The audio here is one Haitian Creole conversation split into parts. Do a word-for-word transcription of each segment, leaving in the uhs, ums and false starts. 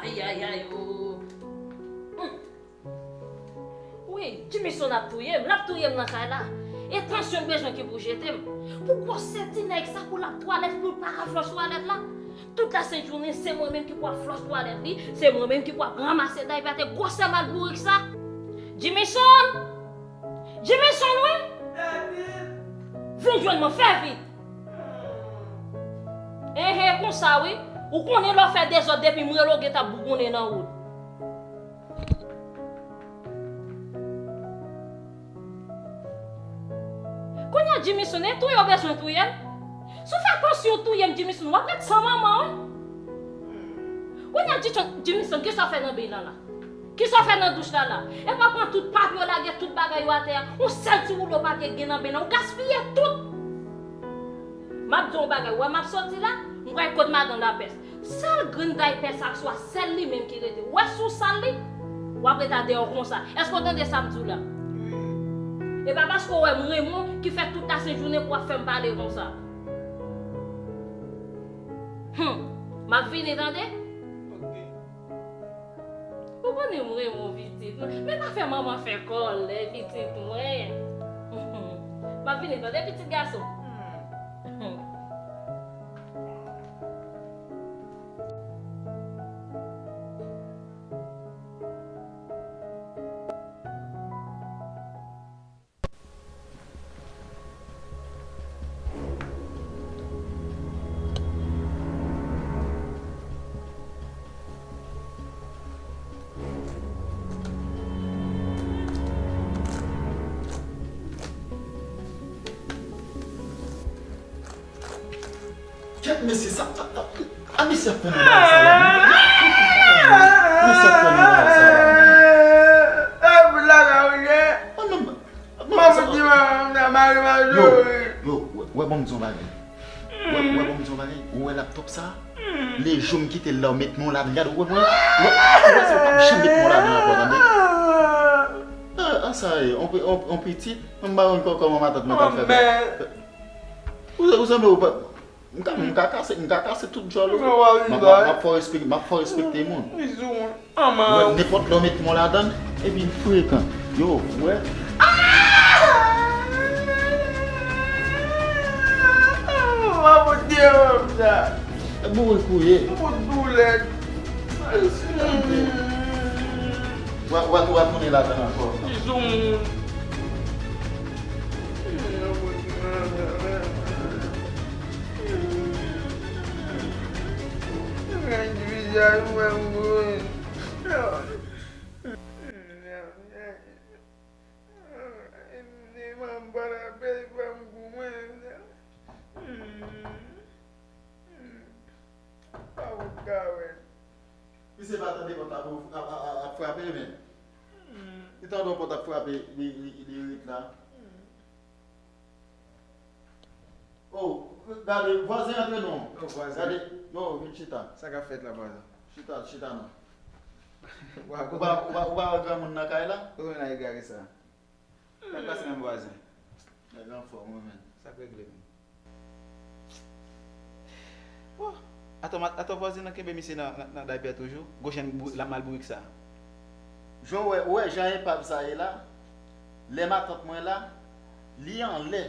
Ay, ay, ay, o. Hmm. Wi, Jimison ap touye m, l ap touye m nan kay la. E tansyon l bezwen ki pou jete m. Pou gwosè ti nèg sa, pou l ap twalèt, pou l pa ka flòch twalèt la. Tout lasent jounen, se mwen menm ki pou ap flòch twalèt li, se mwen menm ki pou ap ranmase daypè atè, gwosè malbourik sa. Jimison! Jimison, wi! Vin jwenn mwen, fè vit! Enhen, konsa wi. Ou konnen lè w fè dezòd depi m rele w gentan ap bougonnen nan wout. Kounye a Jimison, e touye w bezwen touye l? Si w fè tansyon w touye m, Jimison, w ap ret san manman, wi. Kounye a Jimison, Jimison, kisa w fè nan beny lan la? Kisa w fè nan douch la la? Epi w ap pran tout papye w lage tout bagay yo atè a. Yon sèl ti woulo papye k gen nan beny lan, ou gaspiye tout. M ap di w yon bagay, ou wè m ap soti la, m pral kot madan lapès. Sèl grenn daypè sa, swa sèl li menm ki rete. Ou wè si w sal li, w ap ret adèyè w konsa. Èske w tande sa m di w la? Wi. E pa paske w wè m renmen w ki fè tout lasent jounen pou w ap fè m pale konsa. Hum, m ap vini, tande? Ok. Ou konnen m renmen w, pitit mwen. Men pa fè manman fè kòlè, pitit mwen. M ap vini, tande, pitit gason. Kèt mesye, sa, sa, sa, a mesye ap fè nan bagay sa la menm? Mesye ap fè nan bagay sa la menm? Mwen menm, Manman di manman m nan mari m a jere. Yo, yo, wè, wè, ban m di yon bagay. Wè, wè, ban m di yon bagay. Ou wè laptòp sa? Le jou m kite l la, ou met men w ladan. Gade, ou wè mwen? Ou wè, ou wè se ou p ap janm met men w ladan ankò, tande? Ah, ah, sa ye, on, on, on pitit. M pa konn kò-, kòman matant mwen t ap fè bagay. Ou, ou sanble ou pa. M ka, m ka kase, m ka kase tout djòl ou. M ap, m ap, m ap fè w respekte, m ap fè w respekte moun. Ou wè, nenpòt lè w met men w ladan l, epi l frekan. Yo, ou wè. Mwen pou Dye, mwen sa. E bourik ou ye. Mwen pou doulè. Wa, wa, wa tounen ladan ankò. Li sou moun. Gad vizaj mwen, mwen. Manman pa t ap fè fanm pou mwen. Pa ou ka wè. Misye pa tande pòt la ap, ap, ap, ap frape, men. Li tande yon pòt ap frape, li, li, li ret la. Oh, gade, vwazen antre non. Oh, vwazen. Gade, non, vin chita. Sa k ap fèt la, vwazen? Chita, chita non. Ou pa, ou pa, ou pa wè granmoun nan kay la? Ou menm nan egare sa. Sa k pase menm vwazen? Nèg anfòm, wi, men. Sa k regle menm? Bon, atò, atò vwazen nan kenbe misye nan, nan, nan daypè toujou. Gwo chèn bou-, la malbourik sa. Jan w wè, ou wè jan epav sa ye la? Lè matant mwen la, li anlè.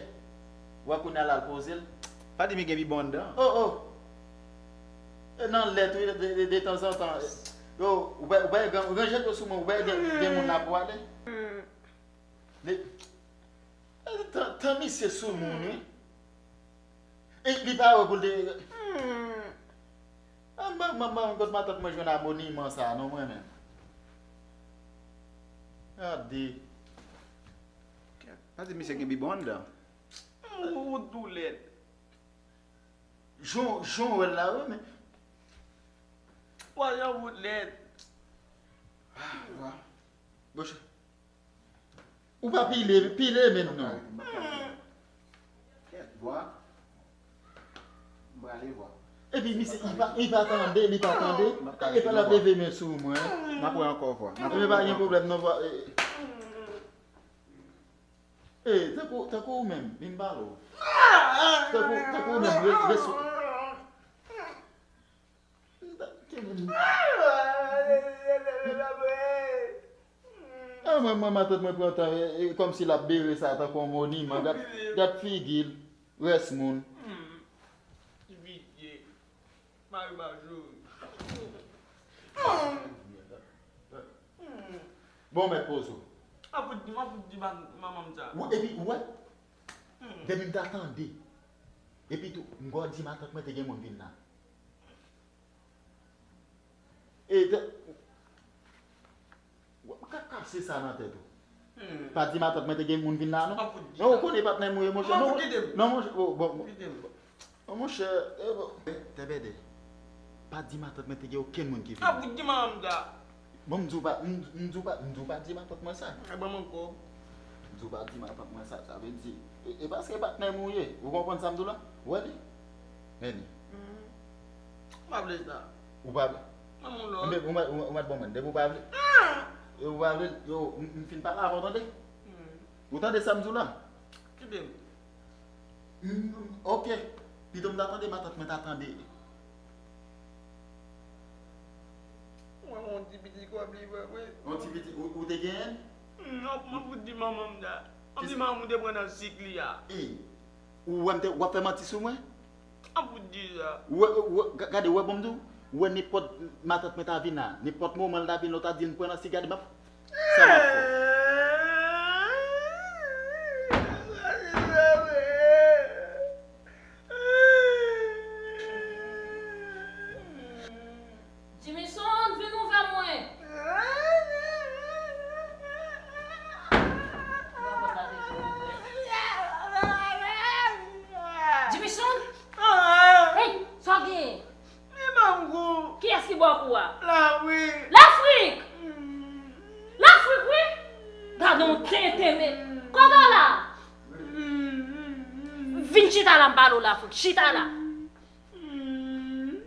Ou wè kounye a la l poze l. Pa di m gen bibon anndan. Oh, oh. E nan lè tou, de, de, de tanzantan. Yo, ou wè, ou wè, gran, ranje do sou mwen, ou wè gen, gen moun la pou ale. Li, tan, tan misye sou moun, wi. E li pa wè pou l te. Hmm. Ah, man, man, man, kot matant mwen jwenn aboniman sa, non, mwen menm. Gade. Pa di misye gen bibon anndan. Hmm, ou doulè. Jan, jan w wè l la, wi, men. Wa, jan wout lèd. Ah, wa. Bon, Ou pa pile, pile menm non. Kèt, vwa. M prale vwa. Epi misye, li pa, li pa tande, li pa tande. Epa l ap leve men sou mwen. M ap wè ankò vwa. Epi pa gen pwoblèm non, vwa. E, tankou, tankou ou menm, vin pale w. Tankou, tankou ou menm, re-, resou. Mwen, mwen, matant mwen pran tan, e, e, kòmsi l ap bere sa tankou yon moniman. Gad, gad figi l, rès moun. Hmm. Ti Vivye. Mari Majori. Hmm. Bon, mèt poze w. Mwen fout di, mwen fout di manman m sa. Ou, epi, ou wè? Hmm. Depi m ta tande. Epi tou, m gò di matant mwen te gen moun vin la. E te, w ap ka kase sa nan tèt ou. Hmm. Pa di matant mwen te gen moun vin la, non. Mwen fout di sa. Non, ou konnen patnè m ou ye, monchè. Non, non, monchè. Oh, bon, bon. Kite m. Oh, monchè, eh, bon. Tèbèdè, pa di matant mwen te gen okenn moun ki vin. Mwen fout di manman m sa. Bon, m di w pa, m, m di w pa, m di w pa di matant mwen sa. E ban m ankò. M di w pa di matant mwen sa, sa vle di, e, e paske patnè m ou ye. Ou konprann sa m di w la? Ou wè li? Men li. Hmm. M pa vle sa. Ou pa vle? Ban m yon lòt. Enben, ou mèt, ou, ou mèt ban mwen. Depi ou pa vle. Ah! E ou pa vle, yo, m, m fin pale avè w, tande? Hmm. Ou tande sa m di w la? Kite m. Mm, ok. Pito m ta tande matant mwen ta tande. Mwen, yon ti piti kòb li vre, vre. Yon ti piti, ou, ou te genyen? Mm, non, mwen fout di manman m sa. Mwen di manman m te pran nan sik li a. E, ou wè m te, w ap fè manti sou mwen? Mwen fout di sa. Ou wè, ou wè, ga-, gade, ou wè bon m di w, ou wè nenpòt matant mwen ta vin la, nenpòt moman l ta vin la, ou ta di l m pran nan sik, gade, m ap Sa m ap fè? Jimison, vin ouvè mwen. Jimison! Hey, sa w genyen? Li ban m kou. Kiyès ki ba w kou a? Lafrik. Lafrik! Hmm. Lafrik, wi! Gade yon tenten, men. Kote w la? Hmm. Vin chita la, m pale w, Lafrik. Chita la. Hmm.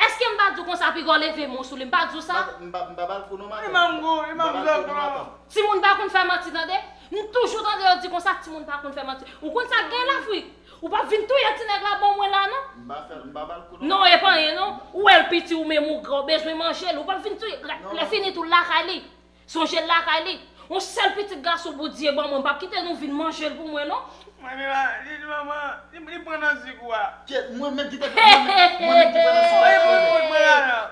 Èske m pa di w konsa, piga w leve men w sou li? M pa di w sa? M pa, m pa, m pa ba l kou non, matant. Li ban m kou, li ban m zòt non. Timoun pa konn fè manti, tande. M toujou tande yo di konsa, timoun pa konn fè manti. Ou konn sa k gen, Lafrik? Ou p ap vin touye ti nèg la ban mwen la, non. M pa fè l, m pa ba l kou non. Non, e pa anyen, non. Ou wè l piti, ou menm ou gran, ou bezwen manje l. Ou p ap vin touye. Lè fini tou l lakay li. Sonje l lakay li. Yon sèl pitit gason Bondye ban mwen, m p ap kite nou vin manje l pou mwen, non. Mwen, li, li, manman, li, li pran nan sik ou a. Kiyès, mwen menm ki te, mwen menm, mwen menm ki pran nan sik la, tande.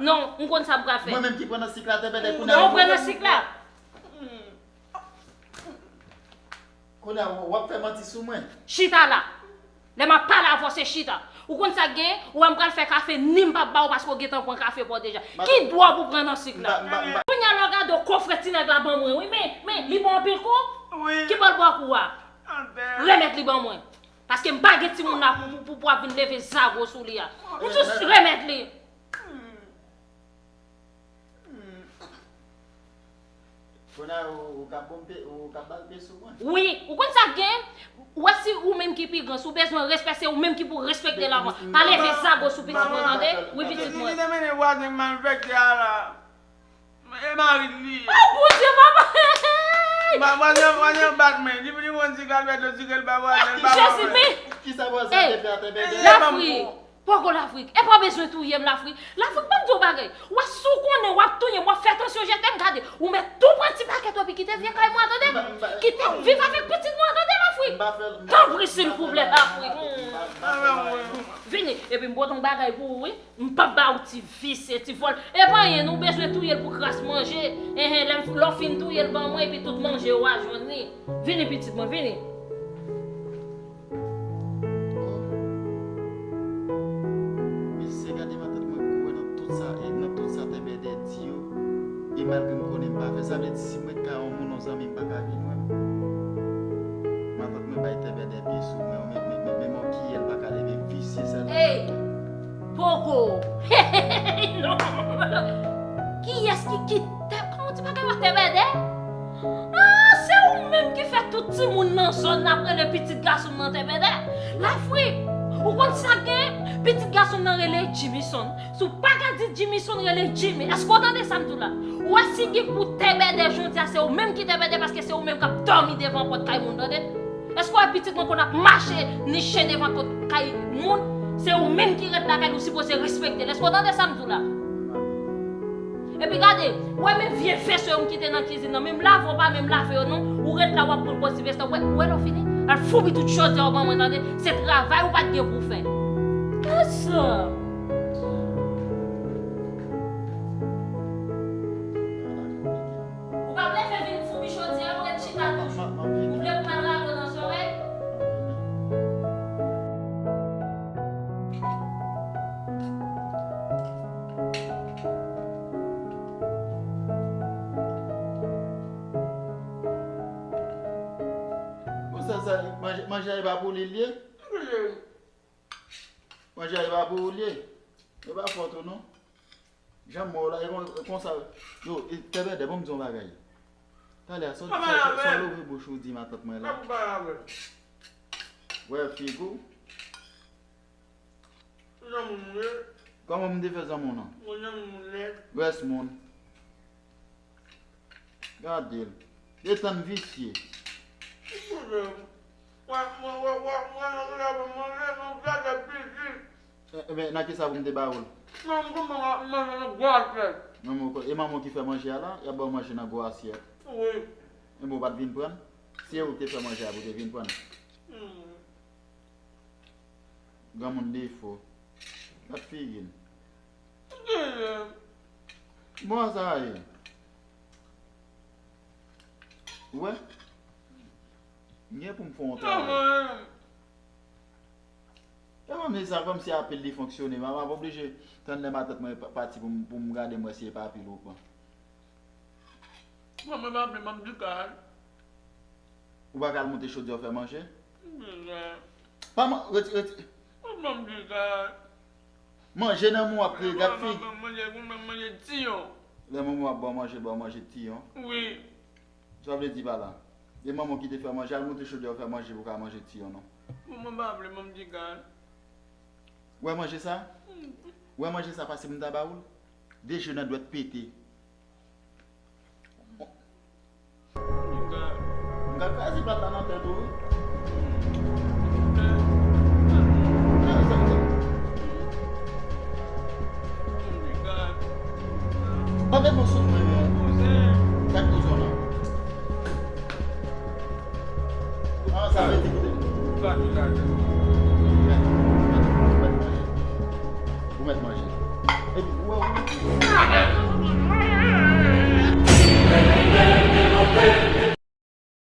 Non, m konn sa m pral fè. Mwen menm ki pran nan sik la, tande, kounye a. Non, pran nan sik la. Hmm. Kounye a, w ap fè manti sou mwen. Chita la. Lè m ap pale avè w, se chita. Ou konn sa k genyen? Ou wè m pral fè kafe, ni m p ap ba w paske w gentan pran kafe pa w deja. Ki dwòb ou pran nan sik la? Kounye a, lè w gade, w kofre ti nèg la ban mwen, wi, men, men, li ba w anpil kou? Wi. Ki bò l ba w kou a? Atè. Remèt li ban mwen. Paske m pa gen timoun la pou, pou, pou, pou ap vin leve zago sou li a. M jis remèt li. Hmm. Kounye a, ou, ou ka ponpe, ou ka ba l pye sou mwen. Wi, ou konn sa k gen? Ou wè si ou menm ki pi gran, si w bezwen respè, se ou menm ki pou respekte l avan. Pa leve zago sou pitit mwen, tande? Wi, pitit mwen. Li te mennen vwazen malfektè a la. E mari l li ye. Oh, Bondye, papa! Vwazen, vwazen bat mwen. Li, li pran sik la, l mete sik, l ba vwazen, l ba vwazen. Jezi, men. Kisa vwazen te fè atè bèbè? Lafrik. Poko Lafrik. E pa w bezwen touye m, Lafrik. Lafrik, ban m di w bagay. Ou wè, si w konnen w ap touye m, w ap fè tansyon jete m, gade. Ou mèt tou pran ti pakèt ou epi kite vye kay mwen an, tande? Kite m viv avèk pitit mwen an, tande, Lafrik? Tanpri, silvouplè, Lafrik. Vini, epi m pote yon bagay pou ou, wi. M p ap ba ou ti visye, ti vòl. E pa anyen, nou bezwen touye l pou kras manje. Enhen, lè m, lè w fin touye l ban mwen, epi tout manje yo a jwenn li. Vini, pitit mwen, vini. Oh. Mesye, gade matant mwen kouri nan tout sa, e nan tout sa tè bèdè di yo. E malgre m konnen m pa fè sa, vle di si mwen ka yon moun, yon zanmi m pa ka vin wè m. Matant mwen bay tè bèdè pye sou mwen, men, men, men, men yon kiyè l pa ka leve, visye sèl. Ey! Poko! Non! Kiyès ki, ki tè, kòman w di bagay la, tè bèdè? Ah, se ou menm ki fè tout timoun nan zòn nan ap rele pitit gason m nan tè bèdè? Lafrik! Ou konn sa k genyen? Pitit gason m nan rele Jimison. Si w pa ka di Jimison, rele Jimmy. Èske w tande sa m di w la? Ou wè si gen pou tè bèdè jodi a, se ou menm ki tè bèdè, paske se ou menm k ap dòmi devan pòt kay moun, tande? Èske w wè pitit mwen konn ap mache niche devan pòt kay moun? Se ou menm ki ret lakay li, ou sipoze respekte l. Èske w tande sa m di w la? Epi gade, ou wè men vye vès yo m kite nan kizin nan, menm lave w pa menm lave yo non, ou ret la w ap boule bò ti vès la, ou wè, ou wè lè w fini, al foubi tout chodyè w ban mwen tande, se travay ou pa t gen pou w fè. Ansanm. Ou p ap leve vin foubi chodyè a, ou ret chita toujou. Ou vle pou m al rale w nan zòrèy? Bon, sa, sa, manje, manje a e pa pou li l ye? Manje a e pa pou ou l ye. E pa fòt ou non. Jan m wè w la, e kon, e konsa. Yo, e, Tèbèdè, ban m di w yon bagay. Talè a, sa, sa, sa, sa w louvri bouch ou di matant mwen la. Wè figi w. Zanmi m ye. Kòman m te fè zanmi w nan? Mwen zanmi m nèt. Rès moun. Gade l. Detann visye. Mwen, mwen, mwen, mwen, mwen, mwen, mwen, mwen, mwen, mwen, mwen, Eh, Ebyen, nan kisa pou m te ba ou l? Non, m konprann w ap manje nan gwo asyèt. Manman w ko-, e manman w ki fè manje a la, y ap ba w manje nan gwo asyèt. Wi. Ebyen, ou pa t vin pran l? Si e ou ki te fè manje a, pou w te vin pran l? Hmm. Granmoun defo. Gad figi l. Genyen. Bon, sa ye. Ou wè? M gen pou m fè yon travay. E manmi sa kòmsi apil li fonksyone, m ap oblije tann lè matant mwen pa-, pati pou m, pou m gade m wè si e pa apil ou pran. Manman pa vle manm di kal. Ou pa ka al monte chodyè w fè manje? M bezwen. Pa man-, reti-, reti-, Manman m di kal. Manje nan men w ap kriye, gad figi. Manje, manje, manje tiyon. Lè manman w ap ba w manje, ba w manje tiyon. Wi. Sa w vle di pa la? E manman w ki te fè manje, al monte chodyè w fè manje pou w ka manje tiyon non. Manman pa vle, manman di gad. Wè manje sa? Mm. Wè manje sa pase m ta ba ou l? De je nan dwèt pete. M ka kraze plat la nan tèt ou wi. Ban m yon sou mwen non. Gad kouzon nan. Ah, sa vle di koute. Ou mèt, ou mèt, ou mèt manje. Ou mèt manje. Epi, ou wè, ou